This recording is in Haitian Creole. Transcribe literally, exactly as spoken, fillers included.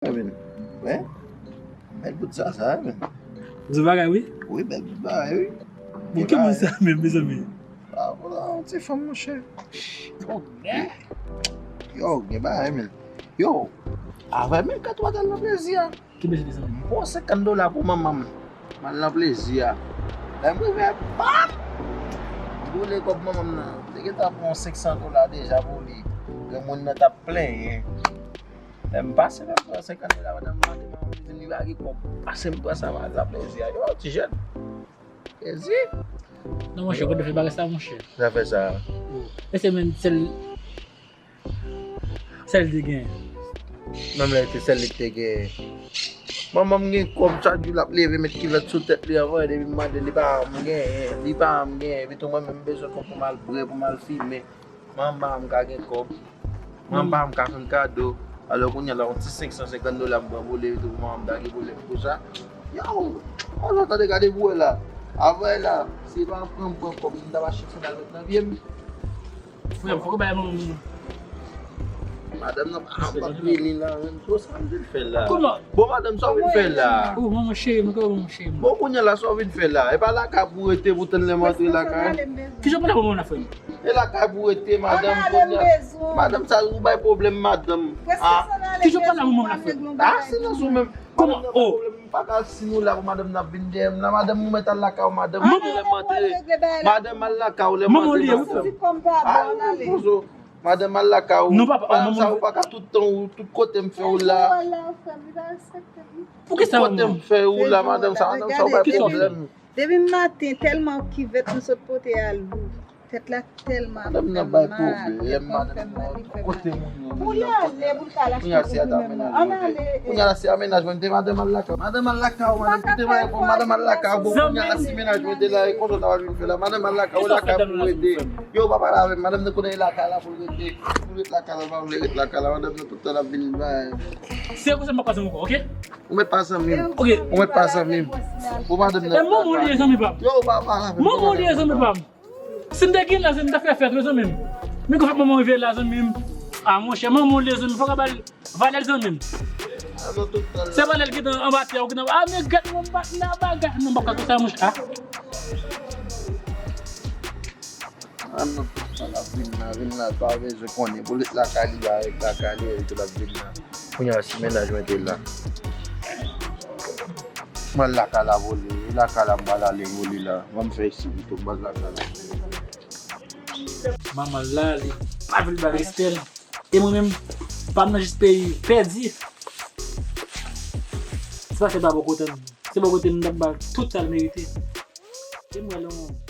Wi, men. Bèl bout sa, sa, men. Di bagay, wi. Wi, bèl bout bagay, wi. Bon, ki moun sa menm, mezanmi? Ah, vwala, yon ti fanm, monchè. Yo, gen bagay, men. Yo, avè men, kat w al nan plezi a. Ki bezwen de sa? M pran senkant dola pou manman m. M al nan plezi a. Lè m rive, bam! M boule kòb manman m nan. M te gentan pran senksan dola deja pou li. Granmoun nan t ap plenyen. Lè m pase, lè m pran senkant dola, madanm mande manman m, li di li pa gen kòb. Pase m pran sa, m al nan plezi a. Yo, ti jèn. Plezi. Non, monchè, kote fè bagay sa, monchè? Sa fè sa. E se menm sèl Sèl li te gen. Menm lè se sèl li te gen. Manman m gen kòb, chak jou l ap leve, met kilòt sou tèt li, anvan depi m mande, li pa janm genyen, li pa janm genyen. Epi tou mwen menm m bezwen kòb pou m al bwè, pou m al fimen. Manman m pa janm ka gen kòb. Manman m pa janm ka fè m kado. Alò kounye a la, yon ti senk san senkant dola m pran pou li, epi tou pou manman m ta gen pwoblèm pou sa. Yo, ou sa tande gade pou wè la. Avè la, si pa pran m pran kòb, m ta pa chèche l al met nan pye m. Frè m, fòk ou bay manman m. Madanm nan pa ap vini la, menm. Bon, sa m vin fè la? Kòman? Bon, madanm, sa w vin fè la? Oh, manman cheri m, kòman manman cheri m? Bon, kounye a la, sa w vin fè la? E pa lakay pou w rete pou tann lè m antre lakay? Kijan w pale ak manman w la, frè m? E lakay pou w rete, madanm, kounye a. Madanm, sa ou bay pwoblèm, madanm. Ah. Kijan w pale ak manman w la, frè m? Ah, silans ou menm. Kòman? Oh. M pa ka si nou la pou madanm nan vin dèyè m la. Madanm, ou mèt al lakay ou, madanm, lè m antre. Madanm, al lakay ou, lè m antre, madanm. Manman w li ye, wi, frè m. Ah, ou menm, pozo. Madanm, al lakay ou. Non, papa, oh, madanm, sa ou pa ka tout tan ou, tout kote m fè ou la. Poukisa, maman? Tout kote m fè ou la, madanm, sa, madanm, sa ou bay pwoblèm. Depi maten, tèlman kivèt nou sot pote a lou. Tèt la tèlman fè m mal, tèt la fè m mal, li fè m mal. Pou l ale, pou l ka al achte pou li menm nan. Ann ale. Kounye a la, se a mennaj mwen te, madanm al lakay ou. Madanm al lakay ou, madanm kite bay pou madanm al lakay ou. Bon, kounye a la, si mennaj mwen te la, e konsa w ta pral vin fè la. Madanm al lakay ou, lakay pou w rete. Yo, pa pale avè m, madanm nan konnen e lakay la pou l rete. Pou l ret lakay la, pa vle ret lakay la, madanm nan tout tan l ap vin bay. Se konsa m pa pase ankò, oke? Ou mèt pa zanmi m. Oke. Ou mèt pa zanmi m. Pou madanm nan. E manman w li ye, zanmi pa m. Yo, pa pale avè m. Manman w li ye, zanmi pa m. Si m te gen la, zanmi, m ta fè fèt, wi, zanmi m. Men kòman fè manman w rive la, zanmi m? Ah, monchè, manman w li ye, zanmi, fòk a ba l valè l, zanmi m. Se valè l ki anba tè, ou ki nan, ah, men gad, mwen pa nan bagay, non, m pa ka konsa, monchè, ah. Ah, non, tout sa l ap vin la, vin la, pa bezwen konnen. Pou l ret lakay li, a ret lakay li, epi tou l ap vin la. Kounye a, si mennaj mwen te la. Mwen lakay la pou li, e lakay la m pral ale pou li la. Ban m fè isi pito, m pral lakay la. Manman l la, li pa vle ba l respè l. E mwen menm, pa m nan jis peyi pèdi. Se pa se pa bò kote m. Se bò kote m t ap ba l tout sa l merite. E mwen lè yon